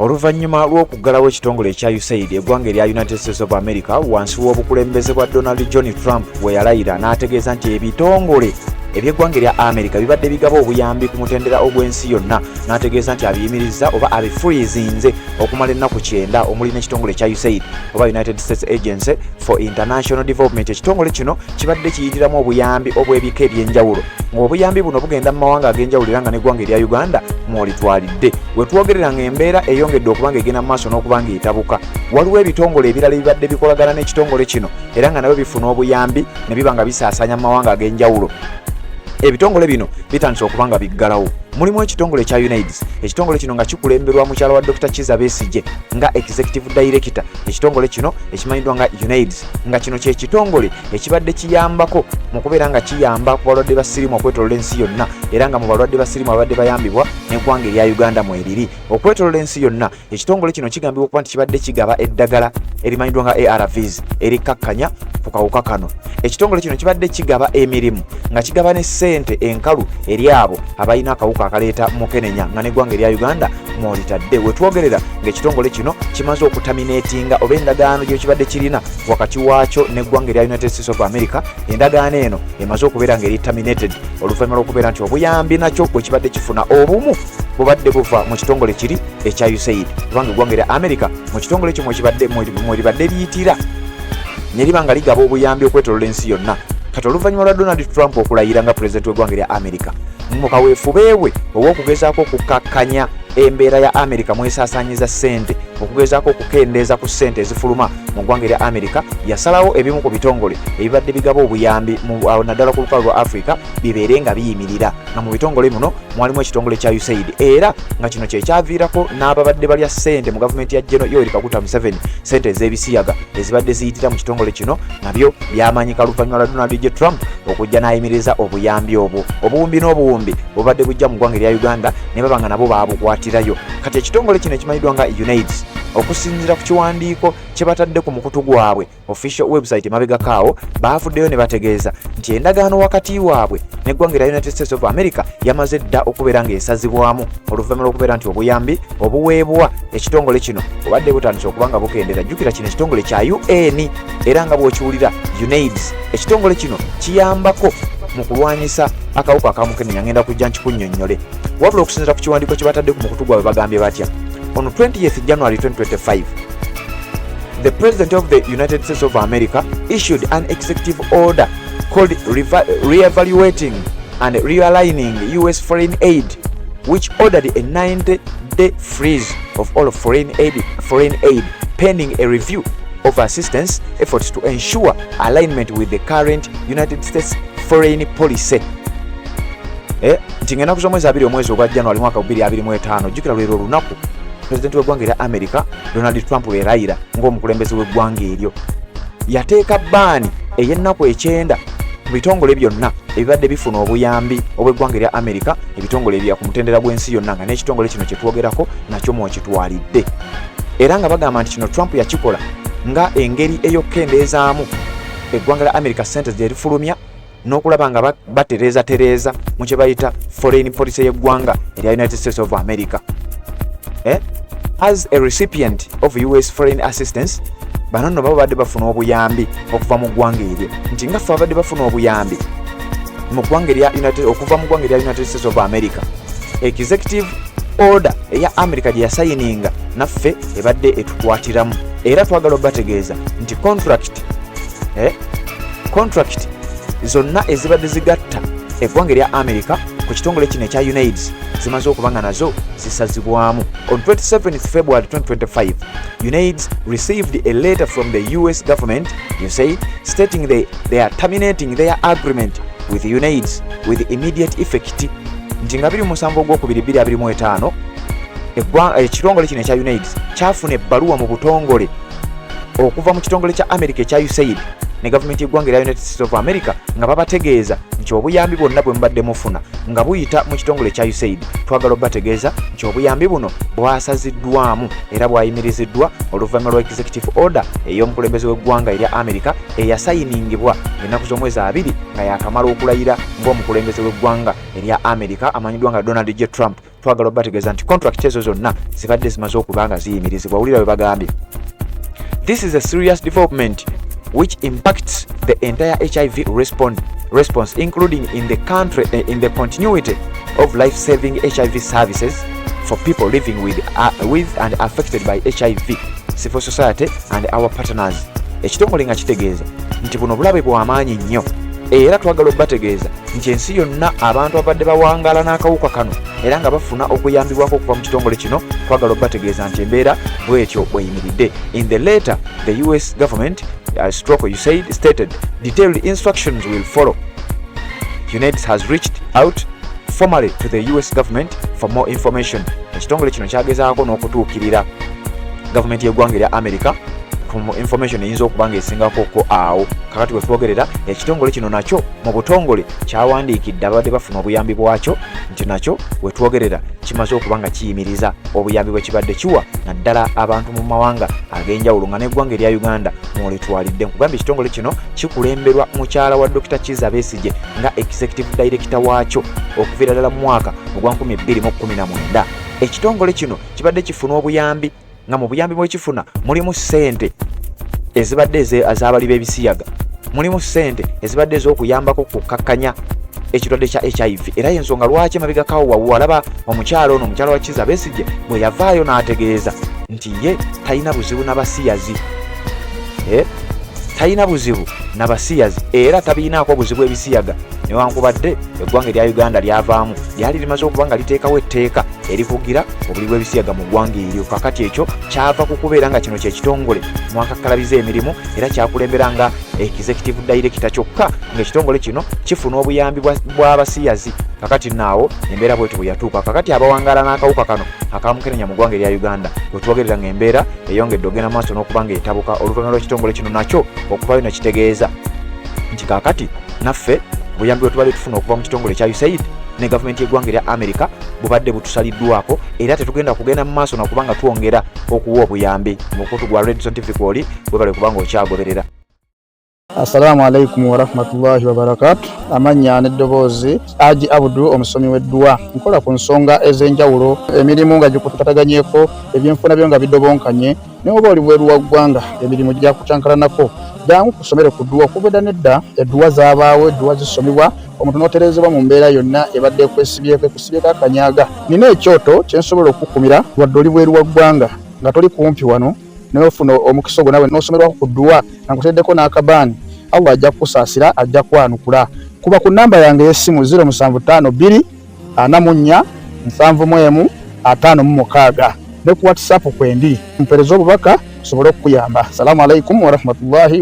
Oluvannyuma lw'okuggalawo ekitongole ekya USAID, eggwanga erya United States of America wansi w'obukulembeze bwa Donald John Trump bwe yalayira n'ategeeza nti ebitongole eby'eggwanga erya America bibadde bigaba obuyambi ku mutendera ogw'ensi yonna, n'ategeeza nti abiyimirizza oba abifreezinze okumala ennaku 90, omuli n'ekitongole ekya USAID oba United States Agency for International Development. Ekitongole kino kibadde kiyitiramu obuyambi obw'ebika ebyenjawulo, ng'obuyambi buno bugenda mu mawanga ag'enjawulo era nga n'eggwanga erya Uganda mwolitwalidde. Wetwogerera ng'embeera eyongedde okuba ng'egenda mu maaso n'okuba ng'etabuka, waliwo ebitongole ebirala ebibadde bikolagana n'ekitongole kino era nga nabyo bifuna obuyambi ne biba nga bisaasaanya mu mawanga ag'enjawulo. Ebitongole bino bitandise okuba nga biggalawo. Mulimu ekitongole ekya UNAIDS, ekitongole kino nga kikulemberwa mukyala wa Dr Kiza Besigye nga executive director. Ekitongole kino ekimanyiddwa nga UNAIDS, nga kino kyekitongole ekibadde kiyambako mu kubeera nga kiyamba ku balwadde ba sirimu okwetolola ensi yonna, era nga mu balwadde ba sirimu abadde bayambibwa n'eggwanga erya Uganda mweriri okwetolola ensi yonna. Ekitongole kino kigambibwa okuba nti kibadde kigaba eddagala erimanyiddwa nga ARVs erikkakkanya ku kawuka kano. Ekitongole kino kibadde kigaba emirimu, nga kigaba ne ssente enkalu eri abo abalina akawuka akaleeta mukenenya, nga n'eggwanga erya Uganda mwolitadde. Wetwogerera ng'ekitongole kino kimaze okuterminatinga oba endagaano gye kibadde kirina wakati waakyo n'eggwanga erya United States of America. Endagaano eno emaze okubeera ng'eri terminated oluvannyuma lw'okubeera nti obuyambi nakyo bwe kibadde kifuna obumu bubadde buva mu kitongole kiri ekya USAID, kubanga eggwanga erya America mu kitongole ekyo mweribadde liyitira ne liba nga ligaba obuyambi okwetolola ensi yonna. Kati oluvannyuma lwa Donald Trump okulayira nga pulezidenti w'eggwanga erya America, mu kaweefube we ow'okugezaako okukkakkanya embeera ya America mwesaasaanyiza ssente, okugezaako okukendeeza ku ssente ezifuluma mu ggwanga erya America, yasalawo ebimu ku bitongole ebibadde bigaba obuyambi naddala ku lukalu lwa Africa bibeere nga biyimirira, nga mu bitongole muno mwalimu ekitongole kya USAID, era nga kino kyekyaviirako n'ababadde balya ssente mu gavumenti ya Gen Yoweri Kaguta Museveni, ssente ez'ebisiyaga ezibadde ziyitira mu kitongole kino nabyo byamanyika luvannyuma lwa Donald J Trump okujja n'ayimiriza obuyambi obwo. Obuwumbi n'obuwumbi bubadde bujja mu ggwanga erya Uganda ne baba nga nabo baabukwatirayo. Kati ekitongole kino ekimanyiddwa nga UNAIDS, okusinziira ku kiwandiiko kye batadde ku mukutu gwabwe official website emabegakaawo, baavuddeyo ne bategeeza nti endagaano wakati waabwe n'eggwanga erya United States of America yamaze dda okubeera ng'esazibwamu, oluvannyuma lw'okubeera nti obuyambi obuweebwa ekitongole kino bubadde butandise okuba nga bukendera. Jjukira kino ekitongole kya UN, era nga bw'okiwulira UNAIDS, ekitongole kino kiyambako mu kulwanyisa akawuka akamukenenya. Ngenda kujja nkikunnyonnyole. Wabula okusinziira ku kiwandiiko kye batadde ku mukutu gwabwe, bagambye batya? On 20th January 2025, the President of the United States of America issued an executive order called Re-evaluating and Realigning US Foreign Aid, which ordered a 90-day freeze of all foreign aid pending a review of assistance efforts to ensure alignment with the current United States foreign policy. Nti ng'ennaku z'omwezi 20 omwezi ogwa January mwaka 2025, jjukira lwero olunaku pulezidenti w'eggwanga erya America Donald Trump lwe ng'omukulembeze w'eggwanga eryo yateeka ban ey'ennaku 90 ku bitongole byonna ebibadde bifuna obuyambi obw'eggwanga erya America, ebitongole ebya ku mutendera gw'ensi yonna, nga n'ekitongole kino kye twogerako nakyo mwokitwalidde. Era nga bagamba nti kino Trump yakikola nga engeri ey'okukendeezaamu eggwanga lya America sente zerifulumya n'okulaba nga batereezatereeza mu kye bayita foreign policy y'eggwanga erya United States of America. As a recipient of US foreign assistance, bano nno baba badde bafuna obuyambi okuva mu ggwanga eryo, nti nga ffe abadde bafuna obuyambi mu ggwanga erya United, okuva mu ggwanga erya United States of America, executive order eya America gye yasayininga naffe ebadde etukwatiramu. Era twagala obategeeza nti contract zonna ezibadde zigatta eggwanga erya America ku kitongole kino ekya UNAIDS zimaze okuba nga nazo zisazibwamu. On 27 February 2025, UNAIDS received a letter from the US government, USAID, stating they are terminating their agreement with UNAIDS with immediate effect, nti nga 27 ogwokubiri 2025 ekitongole kino ekya UNAIDS kyafuna ebbaluwa mu butongole okuva mu kitongole kya America ekya USAID ne gavumenti y'eggwanga erya United States of America, nga babategeeza nti obuyambi bwonna bwe mubadde mufuna nga buyita mu kitongole ekya USAID, twagala obategeeza nti obuyambi buno bwasaziddwamu era bwayimiriziddwa oluvannyuma lwa executive order ey'omukulembeze w'eggwanga erya America eyasayiningibwa ennaku z'omwezi 20 nga yakamala okulayira ng'omukulembeze w'eggwanga erya America amanyiddwa nga Donald J Trump. Twagala obategeeza nti contract ezo zonna zibadde zimaze okuba nga ziyimirizibwa. Wulira bwe bagambye: "This is a serious development which impacts the entire HIV response, including in the country, in the continuity of life-saving HIV services for people living with and affected by HIV, civil society and our partners." Ekitongole nga kitegeeza nti buno bulabe bw'amaanyi nnyo, era twagala okubategeeza nti ensi yonna abantu abadde bawangaala n'akawuka kano era nga bafuna okuyambibwako okuva mu kitongole kino, twagala okubategeeza nti embeera bwetyo bweyimiridde. In the letter, the US government stroke USAID stated detailed instructions will follow. UNAIDS has reached out formally to the US government for more information. Ekitongole kino kyagezaako n'okutuukirira gavumenti y'eggwanga erya America ku information eyinza okuba nga esingakoko awo. Kakati wetwogerera, ekitongole kino nakyo mu butongole kyawandiikidde abadde bafuna obuyambi bwakyo nti nakyo wetwogerera kimaze okuba nga kiyimiriza obuyambi bwe kibadde kiwa, naddala abantu mu mawanga ag'enjawulo nga n'eggwanga erya Uganda mwolitwalidde. Nkugambye, ekitongole kino kikulemberwa mukyala wa Dr Kiza Besigye nga executive director waakyo okuviira ddala mu mwaka ogwa 2019. Ekitongole kino kibadde kifuna obuyambi, nga mu buyambi bwekifuna mulimu ssente ezibadde ez'abali b'ebisiyaga, mulimu ssente ezibadde ez'okuyambako kukkakkanya ekirwadde kya HIV. Era yensonga lwaki emabegakawo walaba omukyalo ono, omukyala wa Kiza Besigye, bwe yavaayo n'ategeeza nti ye talina buzibu n'abasiyazi, talina buzibu nabasiyazi era tabiinaako buzibu ebisiyaga, newankubadde eggwanga erya Uganda lyavaamu, lyali limaze okuba nga liteekawo etteeka erikugira obuli bw'ebisiyaga mu ggwanga eryo. Kakati ekyo kyava ku kubeera nga kino kyekitongole mwakakkalabiza emirimu era kyakulembera nga executive director, kyokka ng'ekitongole kino kifuna obuyambi bw'abasiyazi. Kakati naawo embeera bwetyo bwe yatuuka. Kakati abawangaala n'akawuka kano akamukenenya mu ggwanga erya Uganda, wetwogerera nga embeera eyongedde ogenda maaso n'okuba nga etabuka oluvannyuma lw'ekitongole kino nakyo okuvayo nekitegeeza nti kaakati naffe obuyambi bwe tubadde tufuna okuva mu kitongole ekya USAID ne gavumenti y'eggwanga erya America bubadde butusaliddwako, era tetugenda kugenda mu maaso nakuba nga twongera okuwa obuyambi. Mukutu gwa Redson TV kwoli, webale kubanga okyagoberera. Assalamu alaikum warahmatullahi wabarakatu. Amannya n'eddoboozi, Aji Abudu, omusomi w'edduwa. Nkola ku nsonga ez'enjawulo, emirimu nga gikutataganyeko, ebyenfuna byo nga bidobonkanye, naye oba oli bweru wa ggwanga, emirimu gyakucankalanako, jangu kusomere ku dduwa. Okuva edda nedda edduwa zaabaawo, edduwa zisomebwa omuntu n'otereezebwa mu mbeera yonna ebadde ekwesibyeko, ekusibyeko akanyaga. Nina ekyoto kye nsobola okukukumira wadde oli bweru wa ggwanga, nga toli kumpi wano, naye ofuna omukisa ogwo nawe n'osomerwako ku dduwa nga nkuteddeko n'akabaani. Allah ajja kukusaasira, ajja kwanukula. Kuba ku namba yange ey'essimu 0752 44 71 56, ne ku WhatsApp kwendi, mpereze obubaka nsobole okukuyamba. Salaamu alaikum warahmatullahi.